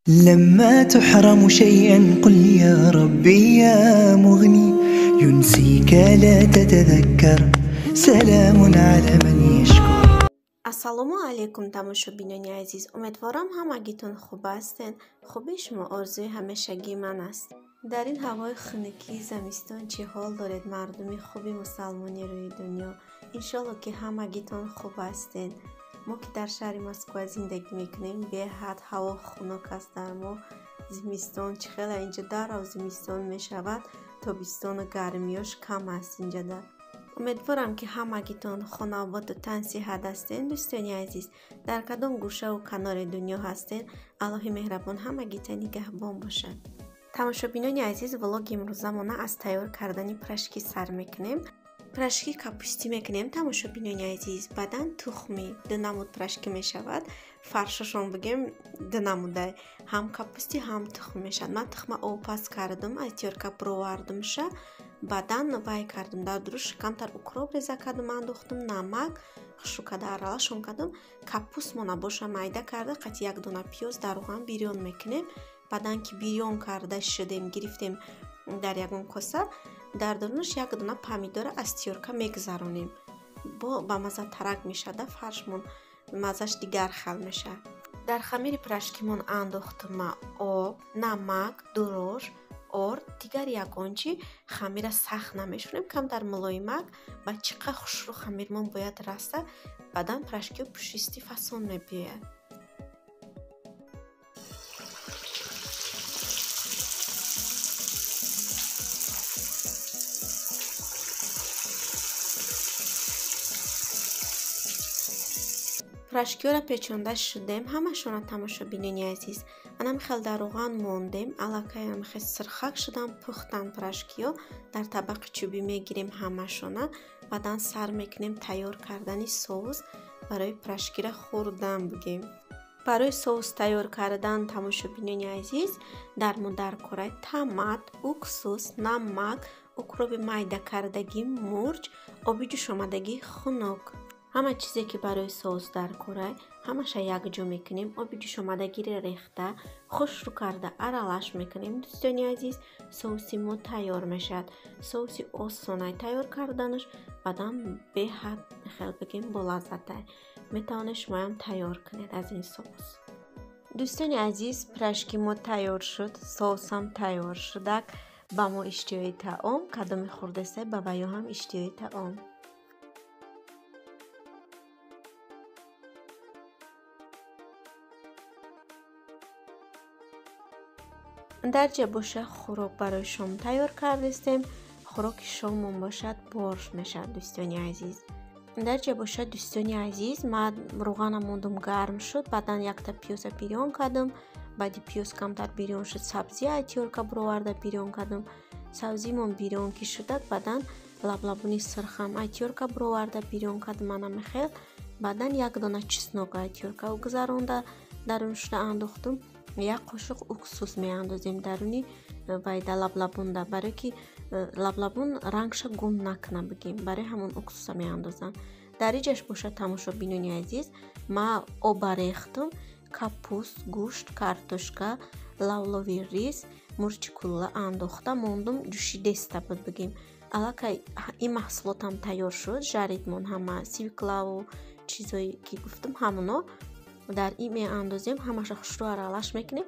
لما تحرم شيئا قل يا ربي يا مغني ينسيك لا تتذكر سلام على من يشكر. Ассалому алайкум, тамошобинони азиз. Умедворам, ҳамагитон хуб ҳастен. Хубии шумо орзуи ҳамешагии ман аст. Дар ин ҳавои хунукии замистон чӣ ҳол доред, мардуми хуби мусалмони рӯи дунё? Иншолло, ки ҳамагитон хуб ҳастен. Мо ки дар шаҳри Москва зиндагӣ мекунем, беҳад ҳаво хунук аст. Дар мо зимистон чӣ хела инҷо дарав зимистон мешавад, тобистону гармиёш кам аст инҷода. Умедворам, ки ҳамагитон хонаободу тансиҳат ҳастен. Дӯстони азиз, дар кадом гӯшаву канори дунё ҳастен, Аллоҳи меҳрабон ҳамагита нигаҳбон бошад. Тамошобинони азиз, влоги имрӯзамона аз тайёр кардани пирожки сар мекунем. Пирожки капустӣ мекунем, тамошобинони азиз, баъдан тухмӣ. Ду намуд пирожки мешавад, фаршошон бигем ду намудай, ҳам капустӣ, ҳам тухм мешавад. Ман тухма обпаз кардам, аз тёрка бировардамша, баъдан вай кардам, дар дуруш камтар укроп реза кардам, андохтам, намак хушрӯ карда аралашон кардам. Капустмона боша майда карда, қати як дона пиёз дар рӯған бирён мекунем. Баъдан ки бирён карда шудем, гирифтем дар ягон коса, дар дурунаш як дона помидора аз тёрка мегузаронем, бо ба маза тарак мешада, фаршмон маззаш дигар хел мешавад. Дар хамири пирожкимон андохтма об, намак, дурош, орд, дигар ягон чи. Хамира сахт намешунем, камтар мулоимак ва чӣ қадр хушрӯ хамирмон бояд раса, баъдан пирожкиҳо пушисти фасон мебиёяд. Пирожкиҳоро печонда шудем ҳамашонро, тамошобинони азиз. Анам хел дар рӯған мондем, аллакай хел сирхак шудан, пухтан пирожкиҳо. Дар табақи чӯбӣ мегирем ҳамашона, баъдан сар мекунем тайёр кардани соус барои пирожкиро хӯрдан бигем. Барои соус тайёр кардан, тамошобинони азиз, дар мо дар кораи томат, уксус, намак, укроби майда кардагӣ, мурч, оби ҷӯшомадагии хунук. Ҳама чизе ки барои соус дар корай, ҳамаша якҷо мекунем, оби ҷӯшомадагиро рехта, хушрӯ карда аралаш мекунем. Дӯстони азиз, соуси мо тайёр мешавад. Соуси осонай тайёр карданаш, баъдан беҳад хел бигем болаззатай. Метавонед шумоям тайёр кунед аз ин соус. Дӯстони азиз, пирожки мо тайёр шуд, соусам тайёр шудак. Ба мо иштиҳои таом, кадоме хӯрдестай, ба ваё ҳам иштиҳои таом. Дар ҷа боша хӯрок барои шом тайёр кардастем. Хӯроки шоммон бошад борш мешавад, дӯстони азиз. Дар ҷа бошад, дӯстони азиз, ман рӯғанам мондум, гарм шуд, баъдан якта пиёза бирён кардам. Баъди пиёз камтар бирён шуд, сабзӣ тёрка бироварда бирён кардам. Сабзимон бирён ки шудак, баъдан лаблабуни сирхам тёрка бироварда бирён кардам манамихел. Баъдан як дона чеснок тёрка гузаронда даруншуда андохтум. Як қошуқ уксус меандозем даруни вайда лаблабунда, барое ки лаблабун рангша гум накуна бигем, барои ҳамон уксуса меандозам. Дар иҷаш бошад, тамошобинони азиз, ма оба рехтум, капуст, гӯшт, картошка, лавлови рис, мурчи кулла андохта мондум, ҷӯшидеста буд бигем. Аллакай ин маҳсулотам тайёр шуд, жаридмон ҳама свеклаву чизое ки гуфтум, ҳамоно дар ин меандозем, ҳамаша хушрӯ аралаш мекунем.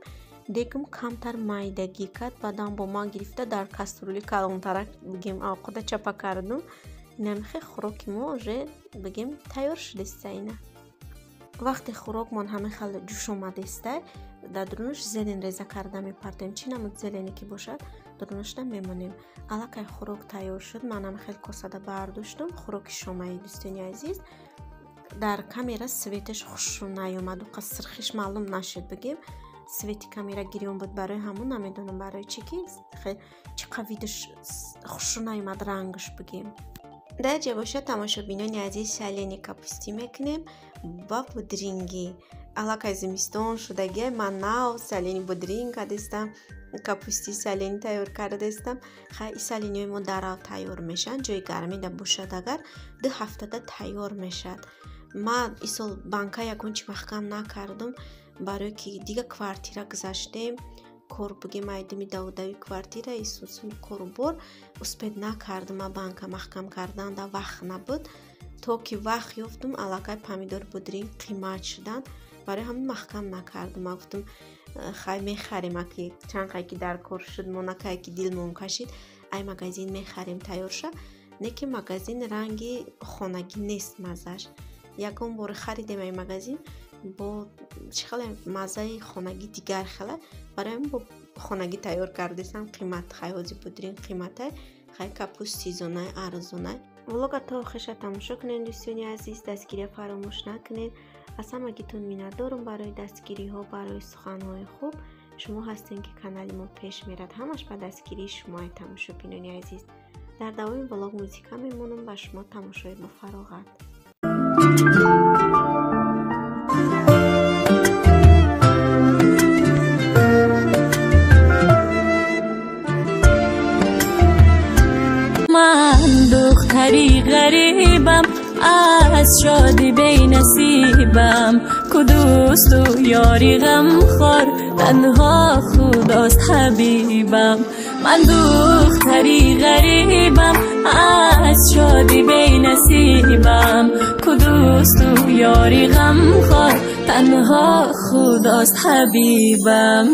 Дегм камтар майдагӣ кард, баъдан бо ман гирифта дар кастрюли калонтарак бигем овқота чапа кардум. Инамихе хӯроки мо уже бигем тайёр шудеста. Ина вақте хӯрокмон ҳама хел ҷӯш омадеста, дар дурунаш зелень реза карда мепартоем. Чӣ намуд зелене ки бошад, дурунашда мемонем. Аллакай хӯрок тайёр шуд, ман ҳама хел косада бардоштум хӯроки шомаи. Дӯстони азиз, дар камера светаш хушрӯ наёмад, уқа сирхиш маълум нашуд бигем. Свети камера гирён буд, барои ҳамон намедонам барои чӣ ки чӣ қа видаш хушрӯ наёмад рангаш бигем. Дар ҷа бошад, тамошобинони азиз, соленье капустӣ мекунем ва будринги. Аллакай зимистон шудагия, ман нав соленье будринг кардастам, капусти соленье тайёр кардастам. Хай, и соленьеҳои мо дарав тайёр мешаванд, ҷои гармида бошад агар, 2 ҳафтада тайёр мешавад. Ман исол банка ягон чи маҳкам накардум. Барое ки дига квартира гузаштем, кор бугем айдими давудави квартира исусуни корубор успеть накардам, банка маҳкам карданда вақт набуд. То ки вақт ёфтум, аллакай помидор будринг қимат шуданд, барои ҳамин маҳкам накардам. Ма гуфтум хай мехарем, аки чанд қай ки дар кор шуд, монакае ки дилмон кашид, ай магазин мехарем тайёр ша. Не ки магазин ранги хонагӣ нест маззаш. Ягон бор харидем ай магазин, бо чӣ хеле маззаи хонагӣ дигар хеле. Барои ҳамин бо хонагӣ тайёр кардесам қимат, хай ҳози будринг қиматай, хай капуст сезонай арзонай. Влога то охирша тамошо кунед дӯстони азиз, дастгирия фаромӯш накунед. Аз ҳамагитон миннатдорум барои дастгириҳо, барои суханҳои хуб. Шумо ҳастем ки канали мо пеш мерад, ҳамаш ба дастгирии шумои тамошобинони азиз. Дар давоми влог музика мемонам, ба шумо тамошои бофароғат. Ман духтари ғарибам, аз шодӣ бенасибам, ку дӯсту ёри ғамхор танҳо худост ҳабибам. Ман духтари ғарибам, аз шодӣ бенасибам, ку дӯсту ёри ғамхор танҳо худост ҳабибам.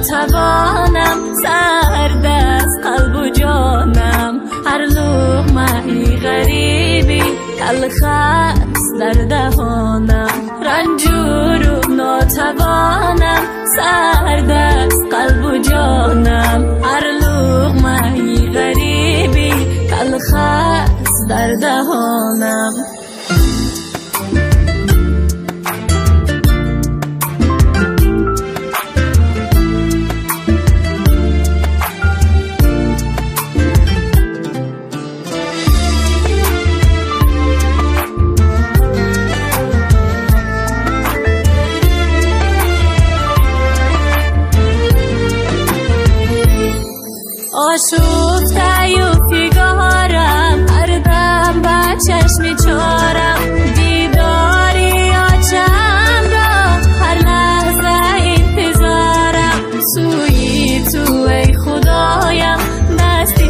Тавонам сард аст қалбу ҷонам, ҳар луқмаи ғарибӣ талх аст дар даҳонам. Ранҷуру нотавонам сард аст қалбу ҷонам, ҳар луқмаи ғарибӣ талх аст дар даҳонам. Ошуфтаю фигорам, ҳар дам ба чашми чорам, дидори очамро ҳар лаҳза интизорам. Сӯи ту эй Худоям, дасти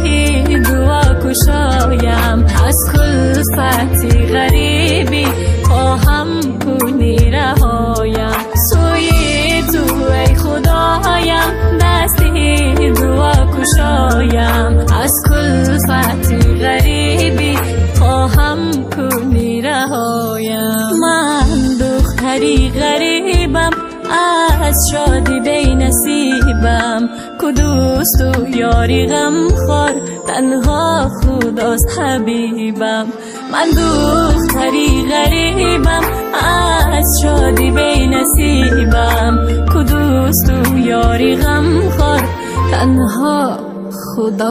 дуо кушоям, аз кулфати ғарибӣ хоҳам кунӣ раҳоям. Сӯи ту эй Худоям, дасти дуо кушоям, аз кулфати ғарибӣ хоҳам кунӣ раҳоям. Ман духтари ғарибам, аз шодӣ бенасибам, ку дӯсту ёри ғамхор танҳо худост ҳабибам. Ман духтари ғарибам, аз шодӣ бенасибам, ку дӯсту ёри ғамхор танҳо худо.